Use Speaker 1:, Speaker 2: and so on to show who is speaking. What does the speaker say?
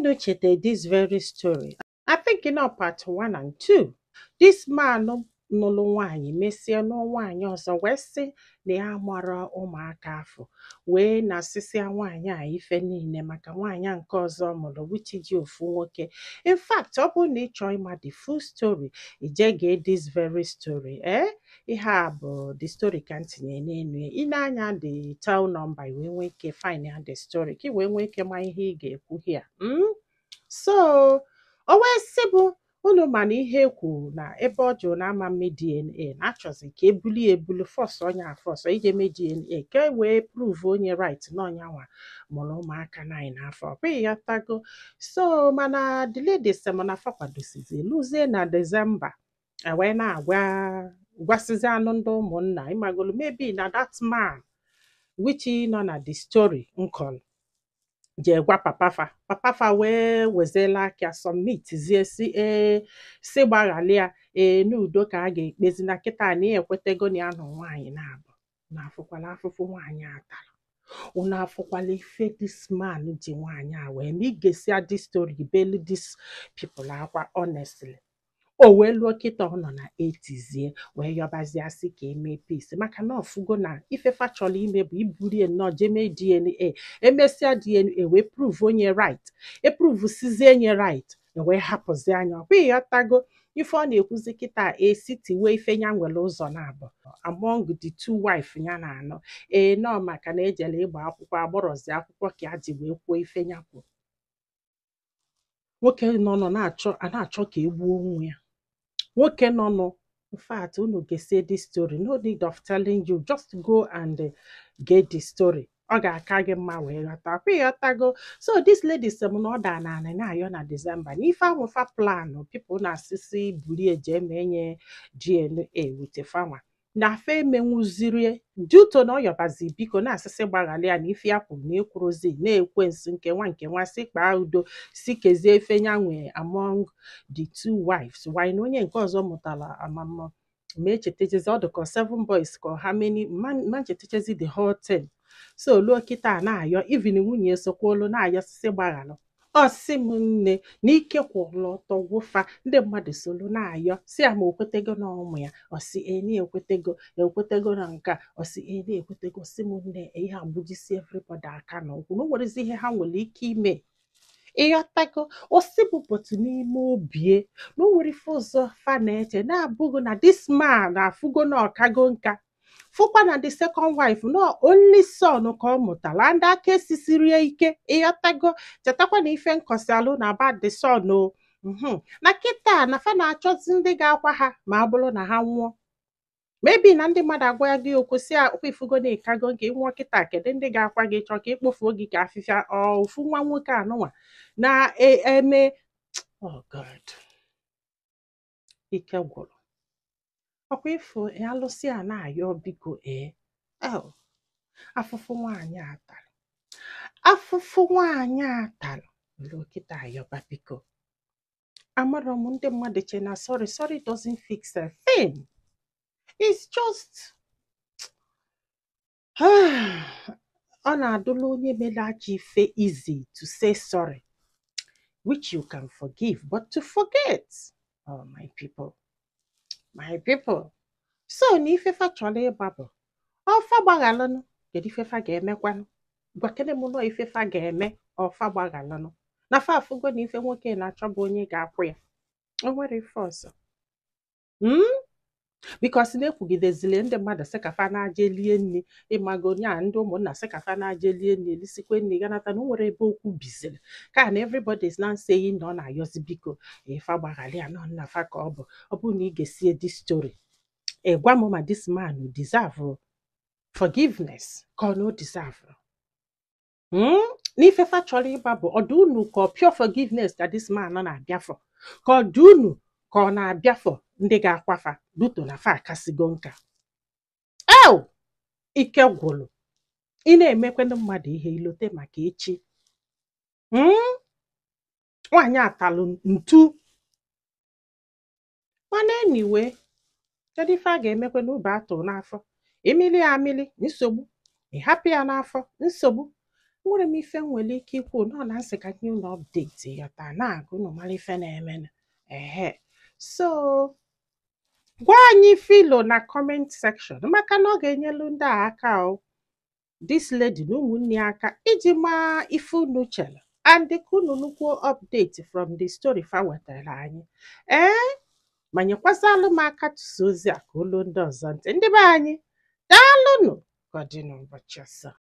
Speaker 1: Unu cheta this very story, I think in part 1 and 2. This man nụlụ nwaanyị, mesie nụọ nwaanyị ọzọ, wee sị na ya mara ụmụaka afọ, wee na-asịsịa nwaanyị a ife niile maka nwaanyị a nke ọzọ mụrụ, which ji ofu nwoke. In fact, ọ bụrụ na ị chọọ ịma the full story, ije gee this very story. Ihe a bụ the story ka m tinye n'elu ya. I nee anya the tel number, i wee nwee ike find ya the story, ka ị wee nwee ike ma ihe ị ga-ekwu here. So o wee sị bụ unu, mana ihe ekwu na ebe ọ jụrụ na ama mme DNA, na achọzi ka ebuli ebulu force onye a, force ije mee DNA ka e wee prove onye right na ọnya nwa mụrụ ụmụaka 9 afọ. Ọ bụghị ya tago. So mana the lady sị m na fa kwadosizi luzie na December, e wee na-agwa gwasịzi anụ ndị ụmụnna, ịmagolu, maybe na that man which nọ na the story nkọlụ jee gwa papa fa. Papa fa wee weziela aka submit zie, si ee, si gbaghalịa, ee, n'udo ka a ga-ekpezi na kịta, na ya ekwetego na ya nụ nwaanyị na-abụ na afụkwala afụfụ nwaanyị a tara. Unu afụkwala ife this man ji nwaanyị a wee ma. Ị ga-esi this story belu this people akwa, honestly. O wee lụọ kịta, ọ nọ na etizie wee yọbazie, asị ka emee peace, maka na ọfụgo na ife fa chọrọ ime bụ iburie nnọọ jee mee DNA. Emesịa DNA wee prove onye right, eprove sizie nye right, wee hapụzi anya. Ọ bụghị ghọtago ife ọ na-ekwuzi kịta, esi tiwe ife ya nwere ụzọ na-abụ among the two wife ya na-anọ. Ee, nọọ maka na ejele ịgba akwụkwọ, agbọrọzi akwụkwọ ka ya ji wee kwuo ife ya kwuo. Nwoke nọ nọ na-achọ a na-achọ ka egbuo onwe ya. Nwoke nọ nọ, in fact, unu gesie this story, no need of telling you, just go and get the story, ọ ga-aka gị mma wee ghọta kwa. Ịghọtago? So this lady sị m na ọ daa naanị na-ayọ na December na ife anwụfa plan people na-asịsị bulie jee ma enye DNA with fanwa na afa emenwuzirie due to na ọ yọbazi biko, na-asịsị gbaghalị ya na ife ya kwuru na ekwurozi na-ekwe nsi nke nwa nke nwa, si kpaa udo, si kezie ife ya nwe among the two wives. Why na onye nke ọzọ mụtara amamma ma echetachezi, ọ dịka seven boys ka how many ma nchetachezi the whole thing. So luo kịta na-ayọ, even nwunye sokwolu na-ayọ, sisi gbaghalụ. Ọ sị m nne na ike kwụrụ ọtọ gwụfa. Ndị mmadụ solu na-ayọ, si ya ma o kwetego na ụmụ ya. Ọ sị e na ekwetego, ekwetego na nke a. Ọ sị e na ekwetego. Sị m nne, ihe agbujisi everybody aka na ụkwụ, na o nwerezi ihe ha nwere ike ime. Ịghọtago? Osi bụ bọtụ n'ime obie na o nwere ife ọzọ fa na-eche na-abụghị na this man afụgo na ọkago nka, fụkwa na the second wife no only son ka ọ mụtara, ndị aka esisirie ike. Ịghọtago? Chetakwa na ife nkọsialụ na about the son o na kịta na fa na-achọzi ndị ga-akwa ha ma ọ bụrụ na ha nwụọ. Maybe na ndị mmadụ agwa gị okwu, si akwa ifugo na ịkago nke ịnwụọ kịta, kedu ndị ga-akwa gị? Chọọ ka ịkpofuo gị ka afịfịa. Ọ ofu nwa nwoke anụnwa na-eme. Oh God, ike gwụrụ. Ọkwa ịfụ alụsị a na-ayọ biko. Ee, oh, afụfụ nwaanyị a tara, afụfụ nwaanyị a tara ruo kịta ayọba biko. Amarọ m, ndị mmadụ che na sorry sorry doesn't fix a thing. It's just ọ na-adụla onye mere ajọ ife easy to say sorry, which you can forgive, but to forget, oh my people, my people. So na ifefa chọrọ ịgba bụ ọfa gbaghalụnụ. Kedu ifefa ga-emekwanụ? Gwakene m nọ ifefa ga-eme. Ọfa gbaghalụnụ na fa afụgo na ife nwoke na-achọ bụ onye ga-akwụ ya. O nwere ife ọzọ, Because na-ekwugidezili ndị mmadụ sị ka fa na-aje lie nri, ịmago nya, ndị ụmụnna sị ka fa na-aje lie nri, elisikwe nri ganata, na o nwere ebe okwu biziri ka na everybody is now saying na ọ na-ayọzi biko, ife agbaghara ya nọ nna fa ka ọ bụ. Ọ bụrụ na ị ga-esie this story, ị gwa m ma this man deserve forgiveness ka ọ na o deserve. N'ife fa chọrọ ịgba bụ ọdụ unu ka ọ pure forgiveness ka this man na-abịa for, ka ọ dị unu ka ọ na-abịa for ndị ga-akwafa duto na fa akasigo nka. Ew, ike gwụrụ. Ị na-emekwanụ mmadụ ihe, ilote maka echi. Nwaanyị atalụ ntu. Mana anyway, kedu ife a ga-emekwa n'ube atụ n'afọ? Emili ya amili nsogbu, ị hapụ ya n'afọ nsogbu. Nwere m ife m nwere ike ikwu nọ na nsị ka nye unu update ya taa na-agụ unu mara ife na-emenụ. Ehe, so gwa anyị filo na comment section, maka na ọ ga-enyelu ndị a aka o, this lady na ụmụnne ya aka, iji maa ife unu chere and ka unu nukwuo update from the story fa wetara anyị. Ee, ma nyekwazalụ m aka tụsa ozi a ka olu ndị ọzọ ntị. Ndị be anyị, daalụnụ. Ka ọ dị n'ụbọchị ọzọ.